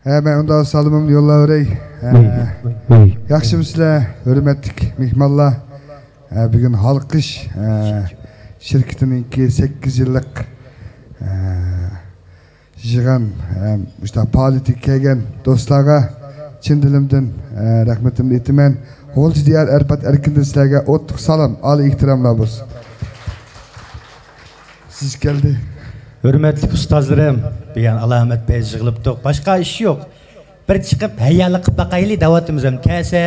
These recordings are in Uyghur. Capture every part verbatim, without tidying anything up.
ھە، مەن ئۇنداق سالىمىمنى يوللاۋېرەي. ھە، ياخشىمۇسىلەر، ھۆرمەتلىك مېھمانلار؟ ھە، بۈگۈن ھالقىش، ھە، شىركىتىنىڭكى سەككىز يىللىق، ھە، يىغىن، ھە، مۇشۇنداق پائالىيىتىگە كەلگەن دوستلارغا چىن دىلىمدىن، ھە، رەھمىتىمنى ئېيتىمەن. غۇلجا دىيار ئارپات ئەركىندىن سىلەرگە ئوتلۇق سالام، ئالىي ئېھتىراملار بولسۇن. سىز كەلدى. ھۆرمەتلىك ئۇستازلىرىم، بۈگۈن ئالامەت پەيز يىغىلىپتۇق. باشقا ئىش يوق. بىر چىقىپ ھەيياللىق قىلىپ باقايلى دەۋاتىمىز ھەم. كەلسە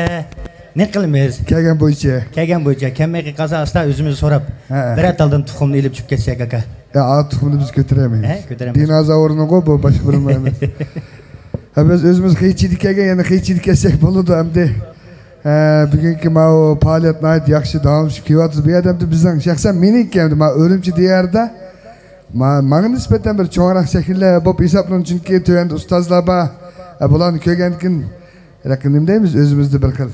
نېمە قىلىمىز؟ كەلگەن بويىچە. كەلگەن بويىچە. كەلمەي قالسا ئاستا ئۆزىمىز سوراپ، ھە، بىرەر تالدىن تۇخۇمنى ئېلىپ چۈشۈپ كەتسەك ئاكا. يا، ئا، تۇخۇمنى بىز كۆتۈرەلمەيمىز. ھە، كۆتۈرەلمەيمىز. دىنازاۋۇرنىڭغۇ بۇ، باشقا بىرىمۇ ئەمەس. ھە، بىز ئۆزىمىز قىيچىدا كەلگەن، يەنە قىيچىدا كەلسەك بولىدۇ ئەمدى. ھە، بۈگۈنكى ماۋۇ پائالىيەت ناھايىتى ياخشى داۋاملىشىپ كېلىۋاتىدۇ. بۇ يەردە ئەمدى بىزنىڭ شەخسەن مېنىڭكى ئەمدى ماۋۇ ئۈرۈمچى دىيارىدا ما-، ماڭا نىسبەتەن بىر چوڭراق سەھنىلەر بولۇپ ھېسابلىنىدۇ، چۈنكى تۆۋەندە ئۇستازلار بار. ھە، بۇلارنى كۆرگەندىن كېيىن، ھېلىقى نېمە دەيمىز، ئۆزىمىزدە بىر خىل،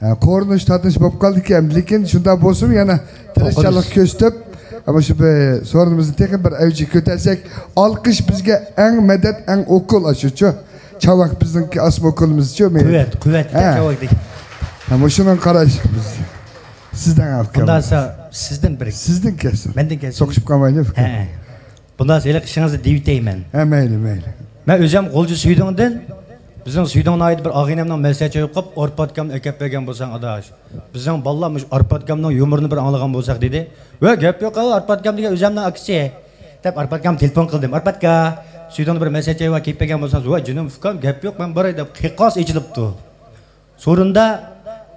ھە، قورۇنۇش، تارتىنىش بولۇپ قالدىكەن. لېكىن شۇنداق بولسىمۇ يەنە تىرىشچانلىق كۆرسىتىپ، ئەمما شۇ بىر سورۇنىمىزنى تېخى بىر ئەۋجىگە كۆتەرسەك، ئالقىش بىزگە ئەڭ مەدەت، ئەڭ ئوكۇل ئاشۇچۇ. چاۋاك بىزنىڭكى ئاسما ئوكۇلىمىزچۇ. قۇۋۋەت، قۇۋۋەت، ھە، چاۋاك دېگەن. ھە، مۇشۇنىڭ قاراشلىق بىز. سىزدىن ئاكام. ئۇنداق بولسا سىزدىن بىر. سىزدىن كەلسۇن. مەندىن كەلسۇن. سوقۇشۇپ قالمايلى، ئۇكام. ھە. بۇنداق بولسا ھېلىقى ئىشىڭىزنى دېيىۋېتەي مەن. ھە، مەيلى، مەيلى. مەن ئۆزۈم غۇلجا سۈيدۈڭدىن، بىزنىڭ سۈيدۈڭ ناھىيىدە بىر ئاغىنەمنىڭ مەسلىھەت چايى قىلىپ، ئارپا ئاكامنى ئەكەپ بەرگەن بولساڭ ئاداش. بىزنىڭ بالىلار مۇشۇ ئارپا ئاكامنىڭ يۇمۇرىنى بىر ئاڭلىغان بولساق دېدى. ۋە گەپ يوق، ئارپا ئاكام دېگەن ئۆزۈمنىڭ ئاكىسى. دەپ ئارپا ئاكامغا تېلېفون قىلدىم. ئارپا ئاكا، سۈيدۈڭدە بىر مەسلىھەت چايى بار، كېلىپ بەرگەن بولساڭ. ۋە جېنىم ئۇكام، گەپ يوق، مەن باراي دەپ قىيقاس ئېچىلىپتۇ. سورۇندا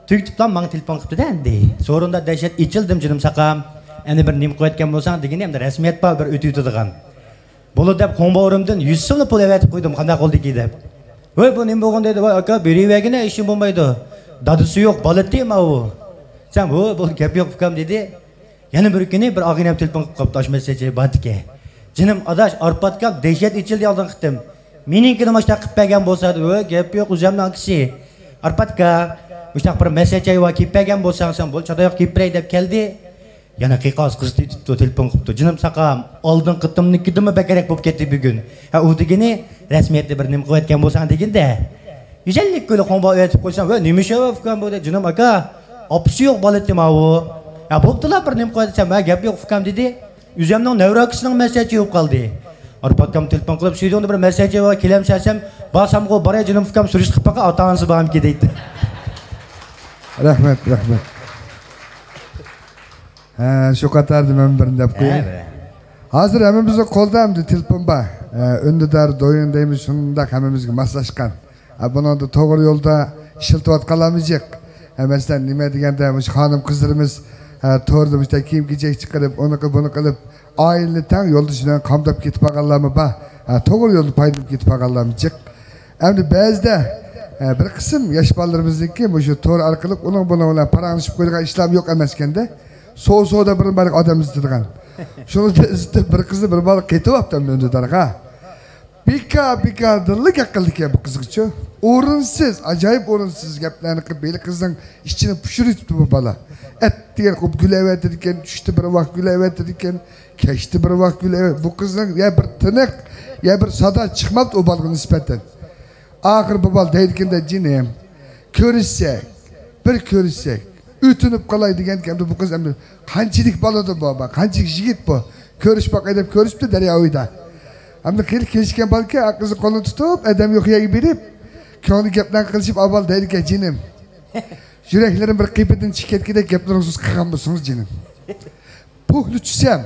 تۈگىتىپلا ماڭا تېلېفون قىپتۇ-دە ئەمدى. سورۇندا دەھشەت ئېچىلدىم، جېنىم ساقام. ئەنە بىر نېمە قىلىۋەتكەن بولساڭ دېگىنى، ئەمدى رەسمىيەت بار، بىر ئۆتۈۋېتىدىغان. بولىدۇ دەپ خۇڭباۋۇرۇمدىن يۈز سوملا پۇل ئەۋەتىپ قويدۇم، قانداق بولدىكى دەپ. ۋاي، بۇ نېمە بولغان دېدى. ۋاي ئاكا، بېرىۋەرگىنە، ئىشىم بولمايدۇ. دادىسى يوق، بالا يېتىم ماۋۇ. سەن، ۋو، بۇ گەپ يوق ئۇكام دېدى. يەنە بىر كۈنى بىر ئاغىنەم تېلېفون قىلىپ قاپتۇ، ئاشۇ مەسىلە بار ئىكەن. جېنىم ئاداش، ئارپا ئاكام دەھشەت ئېچىلدى ئالدىنقى قېتىم. مېنىڭكىنى ماشۇنداق قىلىپ بەرگەن بولسا دېدى. ۋە گەپ يوق، ئۆزۈمنىڭ ئاكىسى. ئارپا ئاكا، مۇشۇنداق بىر مەسلىھەت جايى بار، كېلىپ بەرگەن بولساڭ سەن، بولدى، چاتاق يوق، كېلىپ بېرەي دەپ كەلدى. يەنە قىيقاس قىز تېلېفون قىپتۇ. جېنىم ساقام، ئالدىنقى قېتىمنىڭكىدىنمۇ بەكرەك بولۇپ كەتتى بۈگۈن. ھە، ئۇ دېگىنى رەسمىيەتتە بىر نېمە قىلىۋەتكەن بولساڭ دېگىنىدە. يۈز ئەللىك كۈنلۈك خۇڭباۋۇر ئېتىپ قويسام، ۋە نېمە ئىشى بار ئۇكام بۇ دەپ. جېنىم ئاكا، ئاپىسى يوق بالا يېتىم ھاۋۇ. ھە، بوپتۇلا، بىر نېمە قىلىۋەتسەم، ھە، گەپ يوق ئۇكام دېدى. ئۆزۈمنىڭ نەۋرە ئاكىسىنىڭ مەسلىھەت جايى بولۇپ قالدى. ئارپا ئاكام تېلېفون قىلىپ، سۈيدۈڭدە بىر مەسلىھەت جايى بار، كېلەمسەن دېسەم، بارسامغۇ باراي جېنىم ئۇكام، سۈرۈشتە قىلىپ باقاي، ئاتا ئانىسى بارمىكىن دەيتتى. رەھمەت، رەھمەت. ھە، شۇ قاتاردا مەن بىرنى دەپ قوياي. ھە، بىر. ھازىر ھەممىمىزنىڭ قولىدا ئەمدى تېلېفون بار. ھە، ئۈندىدار، دويۇن دەيمىز، شۇنداق ھەممىمىزگە ماسلاشقان. ھە، بۇنىڭدا توغرا يولدا ئىشلىتىۋاتقانلارمۇ جىق. ھە، مەسىلەن، نېمە دېگەندە، مۇشۇ خانىم-قىزلىرىمىز، ھە، توردا مۇشۇنداق كىيىم-كېچەك چىقىرىپ، ئۇنى قىلىپ، بۇنى قىلىپ، ئائىلىنى تەڭ يولدىشى بىلەن قامداپ كېتىپ قالغانلارمۇ بار. ھە، توغرا يولدا پايدىلىنىپ كېتىپ قالغانلارمۇ جىق. ئەمدى بەزىدە، ھە، بىر قىسىم ياش بالىلىرىمىزنىڭكى مۇشۇ تور ئارقىلىق ئۇنىڭ بۇنىڭ بىلەن پاراڭلىشىپ قويىدىغان ئىشلارمۇ يوق ئەمەسكەندە. سو-، سودا بىر بارلىق ئادەم ئىزدەيدىغان. شۇنى ئىزدەپ بىر قىزنى بىر بالا قېتىۋاپتۇ ئەمدى ئۈندىدارغا. بىكار، بىكاردىنلا گەپ قىلىدىكەن بۇ قىزغىچۇ. ئورۇنسىز، ئاجايىپ ئورۇنسىز گەپلەرنى قىلىپ، ھېلى قىزنىڭ ئىچىنى پۇشۇرۇۋېتىپتۇ بۇ بالا. ئەتىگەن قوپ گۈل ئەۋەتىدىكەن، چۈشتە بىر ۋاق گۈل ئەۋەتىدىكەن، كەچتە بىر ۋاق گۈل ئەۋەت-، بۇ قىزنىڭ يا بىر تىنىق، يا بىر سادا چىقماپتۇ ئۇ بالىغا نىسبەتەن. ئاخىرى بۇ بالا دەيدىكەن-دە، جېنىم، كۆرۈشسەك، بىر كۆرۈشسەك، ئۆتۈنۈپ قالاي دېگەنكەن. ئەمدى بۇ قىز ئەمدى قانچىلىك بالىدۇ بۇ، قانچىلىك يىگىت بۇ. كۆرۈشۈپ باقاي دەپ كۆرۈشۈپتۇ دەريا بويىدا. ئەمدى خېلى كېلىشكەن بالىكەن، قىزنىڭ قولىنى تۇتۇپ، ئادەم يوق يەرگە بېرىپ، كۆڭلى گەپلەرنى قىلىشىپ، ئاۋۋال دەيدىكەن، جېنىم، يۈرەكلىرىم بىر قېپىدىن چىقىپ كەتكۈدەك گەپلىرىڭىزنى قىلغان بولسىڭىز، جېنىم. پوھلى چۈشسەم،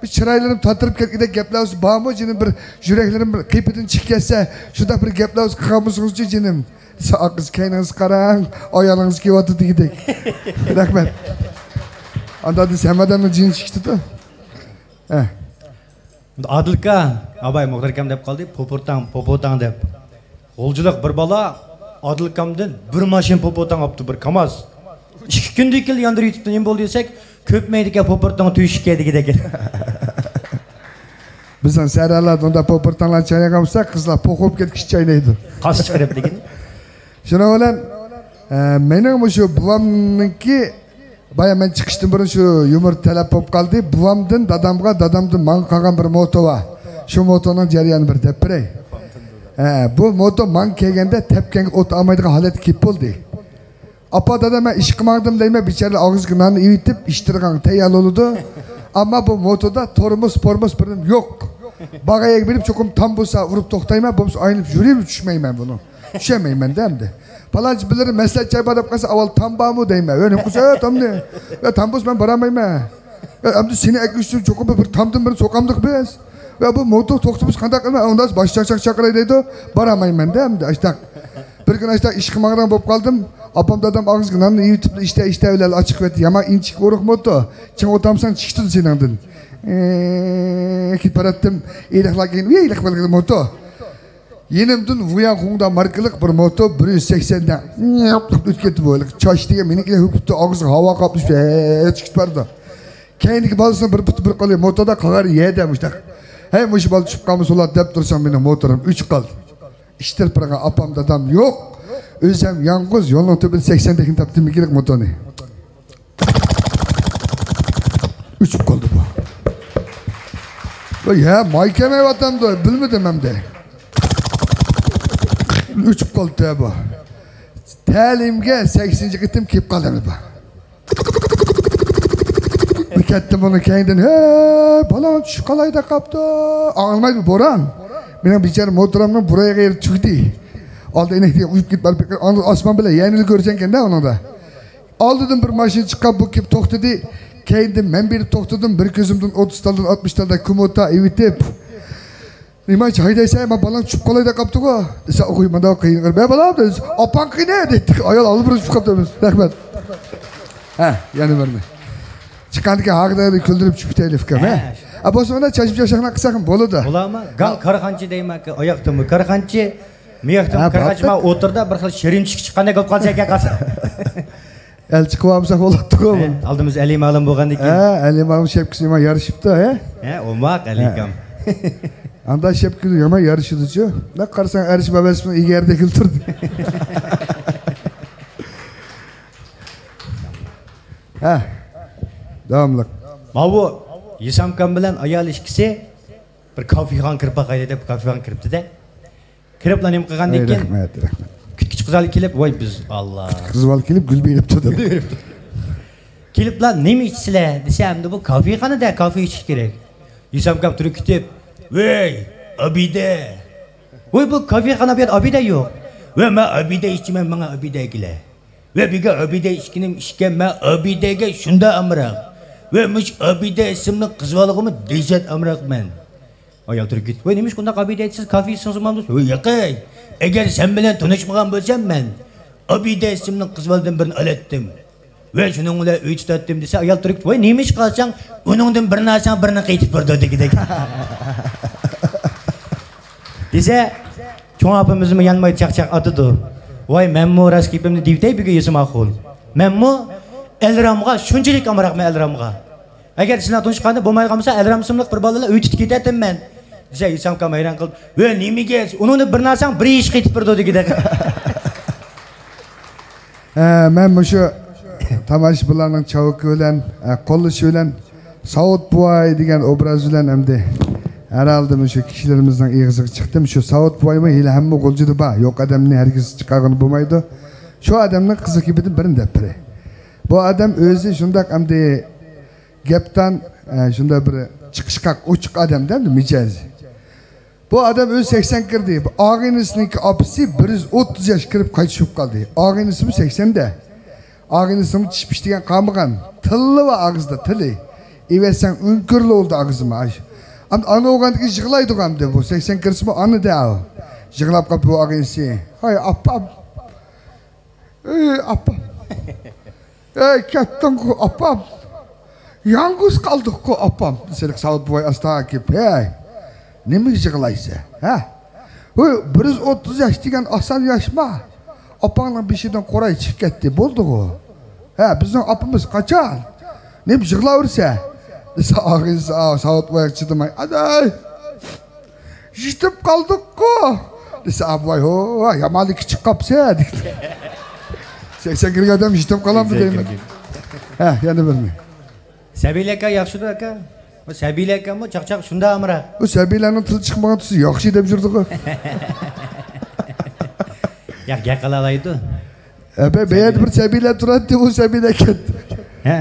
بىر چىرايلىرىم تاتىرىپ كەتكۈدەك گەپلەر بولسا بارمۇ، جېنىم، بىر يۈرەكلىرىم بىر قېپىدىن چىقىپ كەتسە، شۇنداق بىر گەپلەر بولسا قىلغان بولسىڭىزچۇ، جېنىم؟ دېسە، ئاقىز، كەينىڭىزگە قاراڭ، ئايالىڭىز كېلىۋاتىدۇ دېگۈدەك. رەھمەت. ئاندا دېسە، ھەممە ئادەمنىڭ جېنى چىقىپ كېتىدۇ. ھە. ئادىل ئاكا، ئاباي مۇختەر ئاكام دەپ قالدى، پوپۇرتاڭ، پوپۇرتاڭ دەپ. غۇلجىلىق بىر بالا ئادىل ئاكامدىن بىر ماشىنا پوپۇرتاڭ ئاپتۇ، بىر كاماز. ئىككى كۈندىن كېيىن ياندۇرۇۋېتىپتۇ، نېمە بولدى دېسەك، كۆپمەيدىكەن پوپۇرتاڭ تۆشۈككە دېگۈدەك. بىزنىڭ سەھرالاردا ئۇنداق پوپۇرتاڭلار چاينىغان بولسا، قىزلار پوق بولۇپ كەتكۈچە چاينايدۇ. قاس چىقىرىپ دېگىن. شۇنىڭ بىلەن، ئە، مېنىڭ مۇشۇ بوۋامنىڭكى، بايا مەن چىقىشتىن بۇرۇن شۇ يۇمۇر تەلەپ بولۇپ قالدى. بوۋامدىن دادامغا، دادامدىن ماڭا قالغان بىر موتو بار. شۇ موتونىڭ جەريانىنى بىر دەپ بېرەي. ھە، بۇ موتو ماڭا كەلگەندە تەپكەنگە ئوت ئالمايدىغان ھالەتكە كېلىپ بولدى. ئاپا، دادا، مەن ئىشقا ماڭدىم دەيمەن، بىچارىلەر ئاغزىغا ناننى ئېۋىتىپ، ئىشتىرغانغا تەييار بولىدۇ. ئەمما بۇ موتودا تورمۇز، پورمۇز بىر نېمە يوق. بارغان يەرگە بېرىپ، چوقۇم تامبۇسا ئۇرۇپ توختايمەن، بولمىسا ئايلىنىپ يۈرۈپ چۈشمەيمەن بۇنى. چۈشەلمەيمەن-دە ئەمدى. پالانچى بىرلىرى مەسلىھەت جاي بار دەپ قالسا، ئاۋۋال تام بارمۇ دەيمەن. ۋە نېمە قىلسا، ھە، تامنى. ۋە تامبۇس مەن بارالمايمەن. ۋە ئەمدى سېنى ئەكىرىشتىن چوقۇم بىر، بىر تامدىن بىرنى سوقامدۇق بىز. ۋە بۇ موتور توختىمىسا قانداق قىلىمەن؟ ئۇنداق باش چاقچاق چاقىراي دەيدۇ. بارالمايمەن-دە ئەمدى ئاشتاق. بىر كۈنى ئاشتاق ئىشقا ماڭىدىغان بولۇپ قالدىم. ئاپام دادام ئاغزىغا ناننى يېۋىتىپلا ئىشتە ئىشتە بىلەن ئاچىقىۋەتتى. يامان ئىنچىكە ئورۇق موتور. چىڭ ئوتامساڭ چىقىدۇ سېنىڭدىن. ئېي، كېتىپ باراتتىم. ئېلىقلار كېيىن، ئېلىق بولغىلى موتور. يېنىمدىن ۋۇياڭ خۇڭدا ماركىلىق بىر موتور، بىر يۈز سەكسەندە ئۆتۈپ كەتتى بۇ. چاچ دېگەن مېنىڭكىدەك ھۆپۈپتۇ، ئاغزىغا ھاۋا قاپلىشىپ، ھە، چىقىپ بارىدۇ. كەينىدىكى بالىسىنىڭ بىر پۇتى بىر قولى موتوردا قالغان يەردە مۇشتاق. ھەي، مۇشۇ بالا چۈشۈپ قالمىسۇن دەپ تۇرسام، مېنىڭ موتورۇم ئۆچۈپ قالدى. ئىشتىرىپ بارغان ئاپام دادام يوق. ئۆزۈم يالغۇز يولنىڭ تۈبىدە سەكسەندەكنى تاپتىم كېرەك موتورنى. ئۆچۈپ قالدى بۇ. ۋاي، ھە، ماي كەلمەيۋاتامدۇ، بىلمىدىم ئەمدى. ئۆچۈپ قالدى بۇ. تەلىيىمگە سەككىزىنچى قېتىم كېلىپ قالدى بۇ. بىر كەتتىم بۇنىڭ كەينىدىن، ھەي، بالا چۈشۈپ قالاي دەپ قاپتۇ. ئاڭلىمايدۇ بوران. مېنىڭ بىچارە موتورۇمنىڭ بۇرايغا يېرى تۈگدى. ئالدى ئەينەكتىن ئۇيۇپ كېتىپ بارىپ، ئاسمان بىلەن يەرنى كۆرسەڭكەن-دە ئۇنىڭدا. ئالدىدىن بىر ماشىنا چىققان، بۇ كېلىپ توختىدى. كەينىدىن مەن بېرىپ توختىدىم، بىر كۆزۈمدىن ئوتتۇز تالدىن ئاتمىش تالدا كۇمۇتا ئېۋىتىپ، نېمانچە ھەيدەيسەن، مانا بالاڭ چۈشۈپ قالاي دەپ قاپتىغۇ دېسە، ئوخۇي مانداق قىينىغىر. مەن بالام دېدى، ئاپاڭ قېنى دېدى. ئايال ئاللىبۇرۇن چۈشۈپ قاپتۇ. رەھمەت. ھە، يەنە بىرنى. چىققاندىكى ھاغداغدا كۈلدۈرۈپ چۈشۈپ كېتەيلى ئۇكام، ھە؟ ھە. ئا، بولسا مانا چاچىپ چاچاقلاپ قىلساق بولىدۇ. بولامۇ؟ گاڭ كارخانىچى دەيمەنكى، ئاياقتىمۇ كارخانىچى، مىياقتىمۇ ھە، كارخانىچى، باتتى. مانا ئوتتۇرىدا بىر خىل شېرىن چۈشكە چىققاندەك بولۇپ قالسا ئىكەن قالسا. ئەلچى قىلىۋالمىساق بولاتتىغۇ. ھە، ئالدىمىز ئەلى مالىم بولغاندىكىن. ھە، ئەلى مالىم شەپكىسى يامان يارىشىپتۇ، ھە؟ ھە، ئوماق ئەلى ھە. ئاكام. ئاندا شەپكىسى يامان يارىشىدۇچۇ. نە قارىساڭ ئەرش بابەسىنىڭ ئېگەردەك تۇردى. ھە. داۋاملىق. ماۋۇ ھېسامكام بىلەن ئايال ئىككىسى بىر كافېخانىغا كىرىپ باقايلى دەپ كافېخانىغا كىرىپتۇ-دە. كىرىپلا نېمە قىلغاندىن ئەي، كېيىن رەھمەت، رەھمەت. كۈتكۈچى قىز ھالى كېلىپ، ۋاي بىز، ئاللا. قىز ھالى كېلىپ گۈل بېرىپتۇ دەپ. كېلىپلا نېمە ئىچىسىلەر دېسە، ئەمدى بۇ كافېخانىدا كافې ئىچىش كېرەك. ھېسامكام تۇرۇپ كېتىپ، ۋەي، ئابىدە. ۋاي، بۇ كافېخانا، بۇ يەردە ئابىدە يوق. ۋە مەن ئابىدە ئىچىمەن، ماڭا ئابىدە كېلە. ۋە بىگە ئابىدە ئىچكىنىم ئىچكەن، مەن ئابىدەگە شۇنداق ئامراق. ۋە مۇشۇ ئابىدە ئىسىملىق قىز بالىغىمۇ دەھشەت ئامراقمەن. ئايال تۇرۇپ كېتىپ، ۋاي، نېمىشقا ئۇنداق ئابىدە ئېيتىسىز، كافېخانىسىڭىز بولمامدۇ؟ ۋاي ياقەي، ئەگەر سەن بىلەن تونۇشمىغان بولسام مەن ئابىدە ئىسىملىق قىز بالىدىن بىرنى ئالاتتىم. ۋە شۇنىڭ بىلەن ئۆي تۇتاتتىم دېسە، ئايال تۇرۇپ، ۋاي، نېمىشقا ئالساڭ، ئۇنىڭدىن بىرنى ئالساڭ، بىرنى قېتىپ بېرىدۇ دېگۈدەك. دېسە، چوڭ ئاپىمىزمۇ يانماي چاقچاق ئاتىدۇ. ۋاي، مەنمۇ راست گېپىمنى دېيىۋېتەي بۈگۈن يېسىم ئاخۇن. مەنمۇ ئەلرامغا شۇنچىلىك ئامراقمەن ئەلرامغا. ئەگەر سىلەر تونۇشقاندا بولمايدىغان بولسا، ئەلرام ئىسىملىق بىر بالا بىلەن ئۆي تۇتۇپ كېتەتتىم مەن. دېسە، ھېسامكام ھەيران قېلىپ، ۋە نېمىگە؟ ئۇنىڭدىن بىرنى ئالساڭ، بىر يېشى قېتىپ بېرىدۇ دېگۈدەك. ھە، مەن مۇشۇ تاماشىبىنلارنىڭ چاۋىكى بىلەن، ھە، قوللىشى بىلەن ساۋۇت بوۋاي دېگەن ئوبراز بىلەن ئەمدى ھەرھالدا مۇشۇ كىشىلىرىمىزنىڭ ئېغىزىغا چىقتىم. شۇ ساۋۇت بوۋايمۇ ھېلى ھەممە غۇلجىدا بار. يوق ئادەمنى ھەرگىز چىقارغىلى بولمايدۇ. شۇ ئادەمنىڭ قىزىق گېپىدىن بىرنى دەپ بېرەي. بۇ ئادەم ئۆزى شۇنداق ئەمدى گەپدان، ئە، شۇنداق بىر چىقىشقاق، ئوچۇق ئادەمدە مىجەزى. بۇ ئادەم ئۆزى سەكسەن كىردى. بۇ ئاغىنىسىنىڭكى ئاپىسى بىر يۈز ئوتتۇز ياش كىرىپ قايتىش بولۇپ قالدى. ئاغىنىسىمۇ سەكسەندە. ئاغىنىسىمۇ چىش-پىش دېگەن قالمىغان. تىلى بار ئاغزىدا، تىلى. ئېۋەتسەڭ ئۆڭكۈرلا بولدى ئاغزىمۇ. ئاش-، ئەمدى ئانا بولغاندىن كېيىن يىغلايدىغۇ ئەمدى بۇ. سەكسەن كىرسىمۇ ئانا دەۋۇ. يىغلاپ قاپتۇ بۇ ئاغىنىسى. ھاي، ئاپام. ئەي، ئاپام. ئەي، كەتتىڭغۇ، ئاپام. يالغۇز قالدۇققۇ، ئاپام. سېلىق ساۋۇت بوۋاي ئاستا كېلىپ، ھەي، نېمىگە يىغلايسەن، ھە؟ ھوي، بىر يۈز ئوتتۇز ياش دېگەن ئاسان ياشما؟ ئاپاڭنىڭ بېشىدىن قوراي چىقىپ كەتتى، بولدىغۇ. ھە، بىزنىڭ ئاپىمىز قاچان؟ نېمە يىغلاۋېرىسەن؟ دېسە، ئاغىنىسى ساۋۇت بوۋاي چىدىماي، ئاداي! يېتىپ قالدۇققۇ دېسە، ئابلاي، ھو، يامانلا كىچىك قاپسەن دېدى. سەكسەن كىرگەن ئادەم يېتىپ قالامدۇ دەيمەن. ھە، يەنە بىرنى. سەبىيلى ئاكا، ياخشىدۇ ئاكا. بۇ سەبىيلەر ئىكەنمۇ، چاقچاق شۇنداق ئامراق. بۇ سەبىيلەرنىڭ تىلى چىقمىغان تۇرسا ياخشى دەپ يۈردىغۇ. ياق، گەپ قىلالايدۇ. ئەبە، بۇ يەردە بىر سەبىيلەر تۇراتتى، ئۇ سەبىيلەر كەتتى. ھە.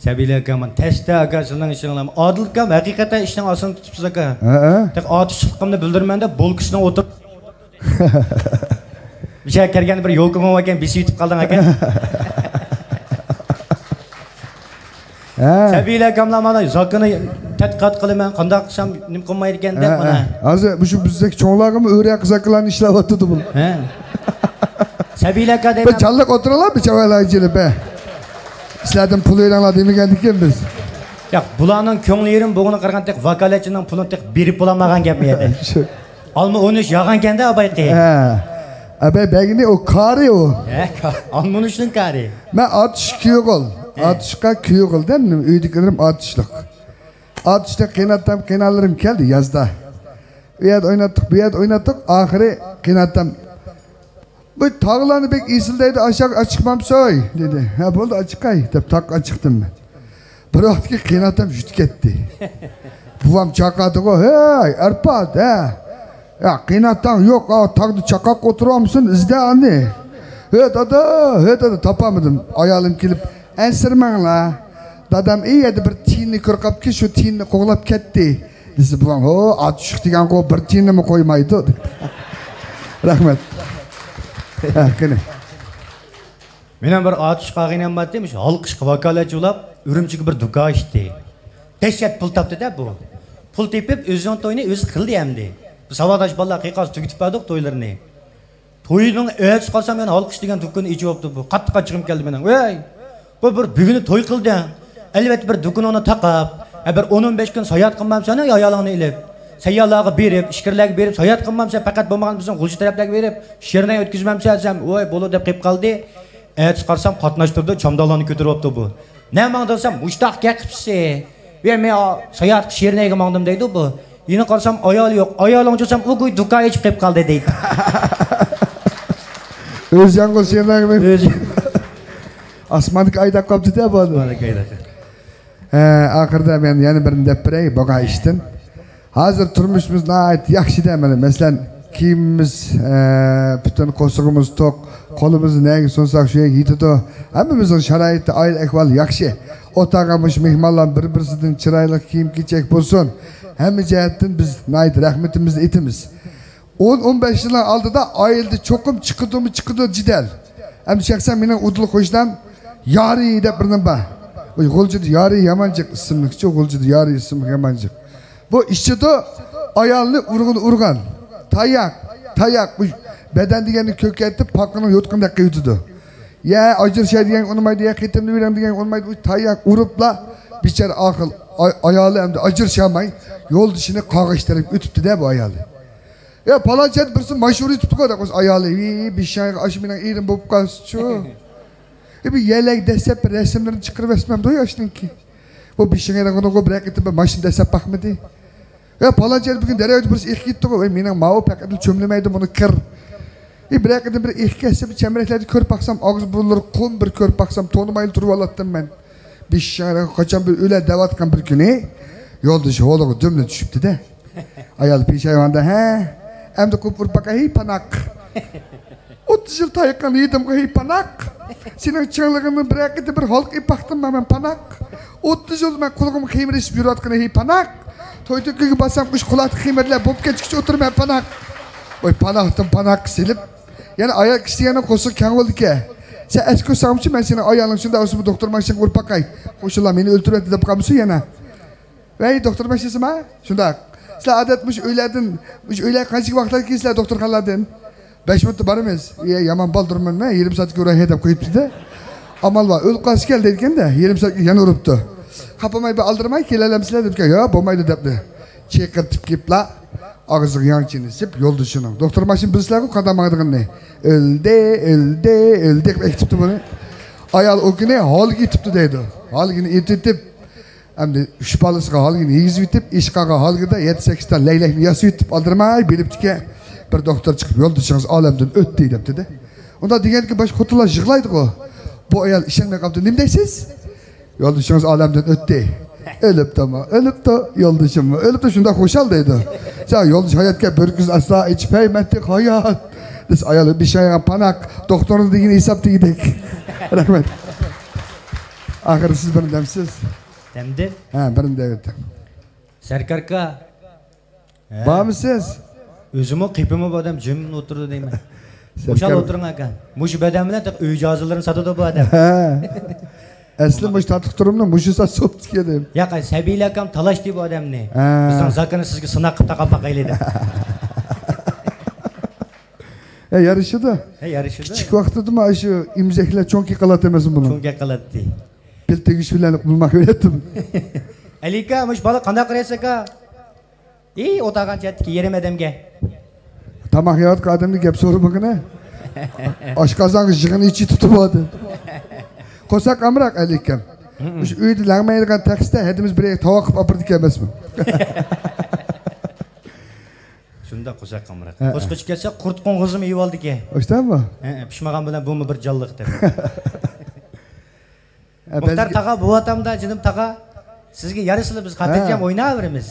سەبىيلەر ئاكا، مانا تەستە ئاكا، سىزنىڭ ئىشىڭلار. ئادىل ئاكام ھەقىقەتەن ئىشنىڭ ئاستىنى تۇتۇپسىز ئاكا. ھە، ھە. تېخى ئاتۇشلۇقۇمنى بىلدۈرىمەن دەپ بولكىسىنى ئوتۇپ. بىر شەھەر كەلگەندە بىر يوكىمۇ ئىكەن، بېسىۋېتىپ قالدىڭ ئاكا. ھە. سەبىيلەر ئاكاملار مانا زاكىنى تەتقىقات قىلىمەن، قانداق قىلسام نېمە قىلمايدىكەن دەپ ھە، مانا. ھە. ھازىر مۇشۇ بىزدەك چوڭلارغىمۇ ئۆرە قىزاكىلارنى ئىشلەۋاتىدۇ بۇ. ھە. سەبىيلەر ئاكا دەيمەن. بىر جانلىق ئولتۇرۇڭلار، بىر چاۋايلار ئېچىلىپ، ھە. سىلەردىن پۇل ئېلىڭلار دېمىگەندىكىن بىز. ياق، بۇلارنىڭ كۆڭلى يېرىم بولغىنىغا قارىغاندا، تېخى ۋاكالەتچىنىڭ پۇلىنى تېخى بېرىپ بولالمىغان گەپمۇ ئىدى. شۇ. ئالما ئون ئۈچ ياغانكەن-دە ئابايقى. ھە. ئاباي بەگنى ئۇ كارى ئۇ. ھە، كا-، ئالما ئون ئۈچنىڭ كارى. مەن ئاتۇش كۈيئوغۇل. ھە. ئاتۇشقا كۈيئوغۇل دە، ئۆيدىكىلىرىم ئاتۇشلۇق. ئاتۇشتا قېيناتام، قېينانلىرىم كەلدى يازدا. ئۇ يەردە ئويناتتۇق، بۇ يەردە ئويناتتۇق. ئاخىرى قېيناتام، «بۇ تاغلارنى بەك ئېسىل دەيدۇ، ئاشۇ يەرگە ئاچىقمامسوي؟» دېدى. «ھە، بولدى، ئاچىقاي» دەپ تاغقا ئاچىقتىم مەن. بىر ۋاقىتتىن كېيىن قېيناتام يۈتۈپ كەتتى. بوۋام چاقىردىغۇ، «ھەي، ئەرپات، ھە! يا، قېيناتاڭ يوق، ئاۋۇ تاغدا چاقاققا ئولتۇرۇۋالمىسۇن، ئىزدە ئانى.» «ھە، دادا، ھە، دادا، تاپالمىدىم.» ئايالىم كېلىپ، «ئەنسىرىمەڭلار، دادام ئى يەردە بىر تىيىننى كۆرۈپ قاپتىكەن، شۇ تىيىننى قوغلاپ كەتتى» دېسە، بوۋام، «ھو، ئاتۇشلۇق دېگەنغۇ، بىر تىيىننىمۇ قويمايدۇ» دېدى. رەھمەت. ھە، قېنى. مېنىڭ بىر ئاتۇشلۇق ئاغىنەم بارتى، مۇشۇ ھالقىشقا ۋاكالەتچى بولاپ، ئۈرۈمچىگە بىر دۇكان ئاچتى. دەھشەت پۇل تاپتى-دە بۇ. پۇل تېپىپ، ئۆزىنىڭ تويىنى ئۆزى قىلدى ئەمدى. بۇ ساۋاقداش بالىلار قىيقاس تۈگىتىپ بەردۇق تويلىرىنى. توينىڭ ئەتىسى قارىسام، يەنە ھالقىش دېگەن دۇكىنىنى ئېچىۋاپتۇ بۇ. قاتتىق ئاچچىقىم كەلدى مېنىڭ. ۋەي! بۇ بىر بۈگۈنى توي قىلدىڭ. ئەلۋەتتە، بىر دۇكىنىڭنى تاقاپ، ھە، بىر ئون، ئون بەش كۈن ساياھەت قىلمامسەن، ئايالىڭنى ئېلىپ؟ سەييارلارغا بېرىپ، ئىچكىرىلەرگە بېرىپ ساياھەت قىلمامسەن، پەقەت بولمىغان بىزنىڭ غۇلجا تەرەپلەرگە بېرىپ، شېرىنەي ئۆتكۈزمەمسەن دېسەم، ۋاي، بولىدۇ دەپ قېلىپ قالدى. ئەتىسى قارىسام، قاتناشتۇردى، چامدانلارنى كۆتۈرۈۋاپتۇ بۇ. نەگە ماڭدىڭ دېسەم، مۇشتاق گەپ قىپسىز. ۋە مەن ساياھەتكە شېرىنەيگە ماڭدىم دەيدۇ بۇ. يەنە قارىسام ئايالى يوق. ئايالىڭچۇ دېسەم، ئۇ گۇي دۇكان ئېچىپ قېلىپ قالدى دەيدۇ. ئۆزى يالغۇز شېرىنەيگە مېڭىپ. ئۆزى. ئاسماندىكى ئايداق قاپتۇ-دە بۇ. ئاسماندىكى ئايداق. ھە، ئاخىرىدا مەن يەنە بىرنى دەپ بېرەي بولغان ئىشتىن. ھازىر تۇرمۇشىمىز ناھايىتى ياخشى-دە، مانا، مەسىلەن، كىيىمىمىز، ئە، پۈتۈن قورسىقىمىز توق، قولىمىزنى نەگە سۇنساق شۇ يەرگە يېتىدۇ. ھەممىمىزنىڭ شارائىتى، ئائىلە ئەھۋالى ياخشى. ئوتاققا مۇشۇ مېھمانلار بىر-بىرسىدىن چىرايلىق كىيىم-كېچەك بولسۇن. ھەممە جەھەتتىن بىز ناھايىتى رەھمىتىمىزنى ئېيتىمىز. ئون، ئون بەش يىلنىڭ ئالدىدا ئائىلىدە چوقۇم چىقىدۇمۇ چىقىدۇ جېدەل. ئەمدى شەخسەن مېنىڭ ئۇدۇل قوشنام يارى دەپ بىر نېمە بار. ئۇ غۇلجىدا يارى يامان جىق ئىسىملىكچۇ، غۇلجىدا يارى ئىسىملىك يامان جىق. بۇ ئىچىدۇ، ئايالنى ئۇرغىنى ئۇرغان. تاياق، تاياق، بۇ بەدەن دېگەننى كۆكەيتىپ، پاقىنىڭ يوتقىنىدەك قىلىۋېتىدۇ. يا ئاجرىشاي دېگەنگە ئۇنىمايدۇ، يا قېتىمنى بېرىڭ دېگەنگە ئۇنىمايدۇ. ئۇ تاياق ئۇرۇپلا، بىچارە ئاقىل ئاي-، ئايالى ئەمدى ئاجرىشالماي، يولدىشىنى قاغىش تەرەپكە ئۆتۈپتۇ-دە بۇ ئايالى. يا پالانچى يەردە بىرسى ماشىنا ئۇرۇۋېتىپتىغۇ دەپ قويسا ئايالى، ۋىي، بېشىڭغا ئاشۇ مېنىڭ ئېرىم بولۇپ قالسىچۇ. ئى، بۇ يەرلەرگە دەسسەپ بىر رەسىملىرىنى چىقىرىۋەتسىمەمدۇ ياشنىڭكى. بۇ بېشىڭ ئېرىغىنىغۇ بىرەر قېتىم بىر ماشىنا دەسسەپ باقمىدى. يا پالانچى يەردە بۈگۈن دەريادا بىرسى ئېقىپ كېتىپتىغۇ، ۋەي مېنىڭ ماۋۇ پەقەتلا چۆملىمەيدۇ بۇنى كىر. ئى، بىرەر قېتىم بىر ئېقىپ كەتسە بىر چەمبىرەكلەردە كۆرۈپ باقسام ئاغزى بۇرۇنلىرى قۇم بىر كۆرۈپ باقسام تونۇمايلا تۇرۇۋالاتتىم مەن. بېشىڭ ئېرىغا قاچان بىر ئۆلە دەۋاتقان بىر كۈنى يولدىشى ھولىغا دۈملا چۈشۈپتۇ-دە. ئايال پېشايۋاندا، ھە، ئەمدى قوپۇپ ئۇرۇپ باقاي، ھەي پاناق. ئوتتۇز يىل تايىقىڭنى يېدىمغۇ، ھەي پاناق. سېنىڭ چىڭلىقىڭنى بىرەر قېتىم بىر ھالقا ئېلىپ باقتىمما مەن، پاناق. ئوتتۇز يىل مەن قۇلىقىمغا خېمىر ئېسىپ يۈرۈۋاتقىنى، ھەي پاناق. توي تۆكۈنگە بارسام، مۇشۇ قۇلاقتىكى خېمىرلەر بوپ كەتكۈچە ئولتۇرىمەن، پاناق. ۋاي، پاناقتىن پاناققا سېلىپ، يەنە ئايال كىشى دېگەننىڭ قورسىقى كەڭ بولىدىكەن. سەن ئەسكى ساڭمۇچۇ، مەن سېنىڭ ئايالىڭ شۇنداق بولسا بۇ دوختۇر ماشىنىغا ئۇرۇپ باقاي. قوشنىلار مېنى ئۆلتۈرۈۋەتتى دەپ قالمىسۇن يەنە. ۋەي، دوختۇر باشلىسىما؟ شۇنداق. سىلەر ئادەتتە مۇشۇ ئۆيلەردىن، مۇشۇ ئۆيلەرگە قانچىلىك ۋاقىتتا كېلىسىلەر دوختۇرخانىلاردىن؟ بەش مىنۇتتا بارىمىز. يە، يامان بالدۇرمەن مەن، يېرىم سائەتكە ئۇراي دەپ قويۇپتۇ-دە. ئامال بار، ئۆلۈپ قالسا كەل دەيدىكەن-دە، يېرىم سائەتكە يەنە ئۇرۇپتۇ. خاپىماي بىر ئالدىرىماي كېلەلەمسىلەر دەپكەن، ياق، بولمايدۇ دەپتۇ. چېقىرتىپ كېلىپلا، ئاغزىغا ياڭچىنى سېلىپ، يولدىشىنىڭ، دوختۇر ماشىنا بىلىسىلەرغۇ قانداق ماڭىدىغىنىنى. ئۆلدى، ئۆلدى، ئۆلدى قىلىپ ئەكېتىپتۇ بۇنى. ئايال ئۇ كۈنى ھالگا ئېتىپتۇ دەيدۇ. ھالگىنى ئېتىۋېتىپ، ئەمدى ئۈچ بالىسىغا ھالگىنى يېگۈزۈۋېتىپ، ئىشقاغا ھالگىدا يەتتە سەككىزتا لەگلەكنى ياسىۋېتىپ ئالدىرىماي بېرىپتىكەن. بىر دوختۇر چىقىپ، يولدىشىڭىز ئالەمدىن ئۆتتى دەپتۇ-دە. ئۇنداق دېگەندىكىن باشقا خوتۇنلار يىغلايدىغۇ. بۇ ئايال ئىشەنمەي قاپتۇ، نېمە دەيسىز؟ يولدىشىڭىز ئالەمدىن ئۆتتى. ئۆلۈپتۇمۇ؟ ئۆلۈپتۇ. يولدىشىممۇ ئۆلۈپتۇ؟ شۇنداق خۇشال دەيدۇ. سەن يولدىش ھاياتكە بىر كۆز ئاستا ئېچىپ، ھەي مەنتىق ھايات دېسە، ئايال بىشايغان پاناق دوختۇرنىڭ دېگىنى ھېساب دېگۈدەك. رەھمەت. ئاخىرى سىز بىرنى دەمسىز؟ دەمدىم. ھە، بىرنى دەۋېتىڭ. سەركار ئاكا. ھە. بارمۇسىز؟ ئۆزىمۇ قېپىمۇ بۇ ئادەم جىم ئولتۇرىدۇ دەيمەن. سەركار. خۇشال ئولتۇرۇڭ ئاكا. مۇشۇ بەدەن بىلەن تېخى ئۆي جاھازلىرىنى ساتىدۇ بۇ ئادەم. ھە. ئەسلى مۇشۇ تاتلىق تۇرۇمنى مۇشۇ سات سوپتىكى ئىدى. ياق، سەبىيلەر ئاكام تالاشتى بۇ ئادەمنى. ھە. بىزنىڭ زاكىنى سىزگە سىناق قىلىپ تاقاپ باقايلى دەپ. ھە، يارىشىدۇ. ھە، يارىشىدۇ. كىچىك ۋاقتىدىمۇ شۇ ئېمىزەكلەر چوڭ كېلىپ قالاتتى ئەمەسمۇ بۇنىڭ؟ چوڭ كېلىپ قالاتتى. پىل تېگىش بىلەن بولماق بېرەتتىم. ئەلى ئاكا، مۇشۇ بالا قانداق قارايسىز ئاكا؟ ئى، ئولتۇرغان چەتتىكى يېرىم ئادەمگە. تاماق يەۋاتقان ئادەمنى گەپ سورىمىغىنە. ئاشقازانغا يىغىنى ئىچى تۇتۇۋالدى. قورساق ئامراق ئەلى ئاكام. مۇشۇ ئۆيدە لەڭمەيدىغان تەخسىدە ھەدىمىز بىر تاۋاق قىلىپ ئاپىرىدىكەن ئەمەسمۇ؟ شۇنداق قورساق ئامراق. ھە. قوسقۇچ كەتسە قۇرت قوڭغۇزىمۇ يېۋالىدىكەن. ئاشتانمۇ؟ ھە، پىشمىغان بىلەن بۇمۇ بىر جانلىق دەپ. ھە، مۇختار بەزى تاغا، بوۋاتامدا، جېنىم تاغا، سىزگە يارىسىلا بىز خاتىرجەم ھە. ئويناۋېرىمىز.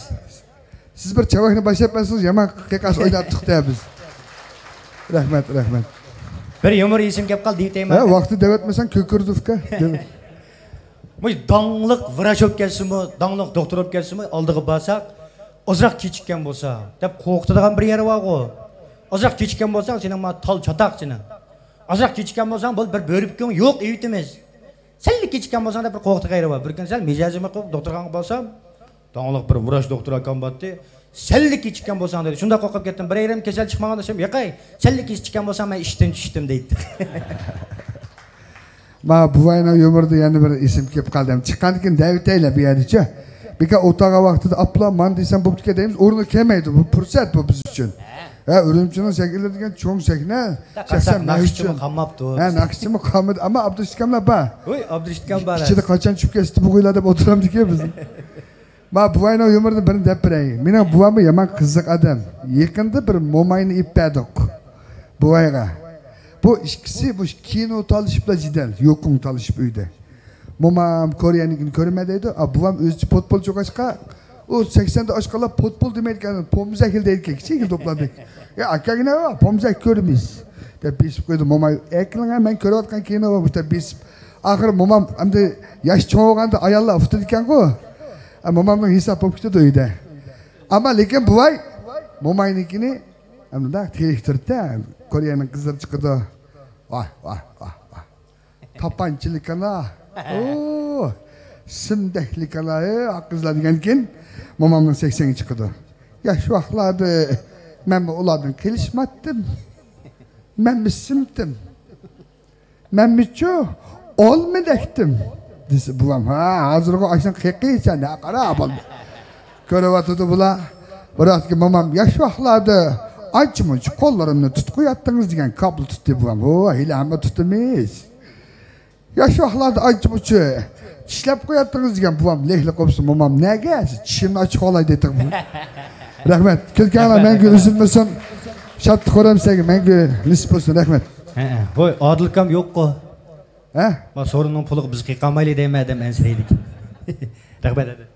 سىز بىر چاۋاكنى باشلاپ بەرسىڭىز يامان قىيقاس ئويناپ چىقتى بىز. رەھمەت، رەھمەت. بىر يۇمۇر ئېسىمگە كەپ قالدى دېيىتەيمەن. ھە، ۋاقتى دەۋەتمىسەڭ كۆكۈردۈفكە. مۇشۇ داڭلىق ۋراچ بولۇپ كەتسىمۇ، داڭلىق دوختۇر بولۇپ كەتسىمۇ، ئالدىغا بارساق، ئازراق كېچىككەن بولسا دەپ قورقۇتىدىغان بىر يەر بارغۇ. ئازراق كېچىككەن بولساڭ، سېنىڭ ما تال چاتاق سېنىڭ. ئازراق كېچىككەن بولساڭ، بولدى، بىر بۆرە پۈكۈڭ يوق، ئېۋىتىمىز. سەللا كېچىككەن بولساڭ دەپ بىر قورقۇتىدىغان يەر بار. بىر كۈنى سەل مىجەزىمنى قويۇپ دوختۇرخانىغا بارسام، داڭلىق بىر ۋراچ دوختۇر ئاكام بارتتى. سەللا كېچىككەن بولساڭ دېدى. شۇنداق قورقۇپ كەتتىم. بىر يېرىم كېسەل چىقمىغان دېسەم، ياقەي، سەللا كېچىككەن بولساڭ مەن ئىشتىن چۈشتۈم دەيتتى. ما بوۋاينىڭ يۇمۇرىدا يەنە بىر ئېسىمگە كېلىپ قالدى. چىققاندىن كېيىن دەۋېتەيلى بۇ يەردىچۇ. بىكار ئولتۇرغان ۋاقتىدا ئاپلا مان دېسەم بوپتىكەن دەيمىز، ئورنىغا كەلمەيدۇ. بۇ پۇرسەت بۇ بىز ئۈچۈن. ھە، ئۈرۈمچىنىڭ شەكىللىرى دېگەن چوڭ سەھنە. شەخسەن مەن ئۈچۈن. ناخشىچىمۇ قالماپتۇ. ھە، ناخشىچىمۇ قالمىدى. ئەمما ئابدۇرېشىت ئاكاملار بار. ھوي، ئابدۇرېشىت ئاكام بار. ئىچىدە قاچان چۈشۈپ كەتسە بۇ قويلار دەپ ئولتۇرامدىكەن بىز. ما بوۋاينىڭ يۇمۇرىنى بىرنى دەپ بېرەي. مېنىڭ بوۋاممۇ يامان قىزىق ئادەم. يېقىندا بىر موماينى ئېلىپ بەردۇق بوۋايغا. بۇ ئىككىسى بۇ كىنو تالىشىپلا جېدەل، يۇقۇڭ تالىشىپ ئۆيدە. مومام كورېيەنىڭكىنى كۆرىمەن دەيدۇ. ئا، بوۋام ئۆزىچە پوتبولچى بولغاچقا، ئۇ سەكسەندە ئاشقانلار پوتبول دېمەيدىكەن، پومزەكلا دەيدىكەن، كىچىك يىگىت توپلاردى. يا ئاكاڭ نېمە، پومزەك كۆرىمىز دەپ بېسىپ قويدى موماي. ئەكىلىڭە، مەن كۆرۈۋاتقان كىنو بار دەپ بېسىپ. ئاخىرى مومام ئەمدى ياش چوڭ بولغاندا ئاياللار ئۇتىدىكەنغۇ. ئە، مومامنىڭ ھېسابى بولۇپ كېتىدۇ ئۆيدە. ئەمما لېكىن بوۋاي موماينىڭكىنى ئەمدى تېرىكتۈردى. كورېيەنىڭ قىزلىرى چىقىدۇ. ۋاھ، ۋاھ، ۋاھ، ۋاھ. تاپانچىلىكلا. ئو، سىمدەكلىكلا، ئە، قىزلار دېگەندىكىن مومامنىڭ سەكسەنگە چىقىدۇ. ياش ۋاقىتلاردا مەنمۇ ئۇلاردىن قېلىشماتتىم. مەنمۇ سىمتىم. مەنمۇچۇ ئالمىدەكتىم. دېسە بوۋام، ھە، ھازىرغۇ ئاشۇنىڭ قېقى سەن، ھە، قارا، بولدى. كۆرۈۋاتىدۇ بۇلار. بىراقكى مومام ياش ۋاقىتلاردا ئانچە-مۇنچە قوللىرىمنى تۇتۇپ قوياتتىڭىز دېگەن كابلا تۇتتى بوۋام. ھو، ھېلى ھەممە تۇتىمىز. ياش ۋاقىتلاردا ئانچە-مۇنچە چىشلەپ قوياتتىڭىز دېگەن بوۋام لېھلە قوپسا، مومام نەگە؟ چىشىمنى ئاچىقىۋالاي دېدى بۇ. رەھمەت. كۈلكەڭلار مەڭگۈ ئۈزۈلمىسۇن. شادلىق خۇرام سىلەرگە مەڭگۈ نېسىپ بولسۇن. رەھمەت. ھەئە. ھوي، ئادىل ئاكام يوققۇ. ھە؟ ما سورۇننىڭ پۇلىغا بىز قىيقالمايلى دەيمەن، ئادەم ئەنسىرەيدىكەن. رەھمەت. رەھمەت.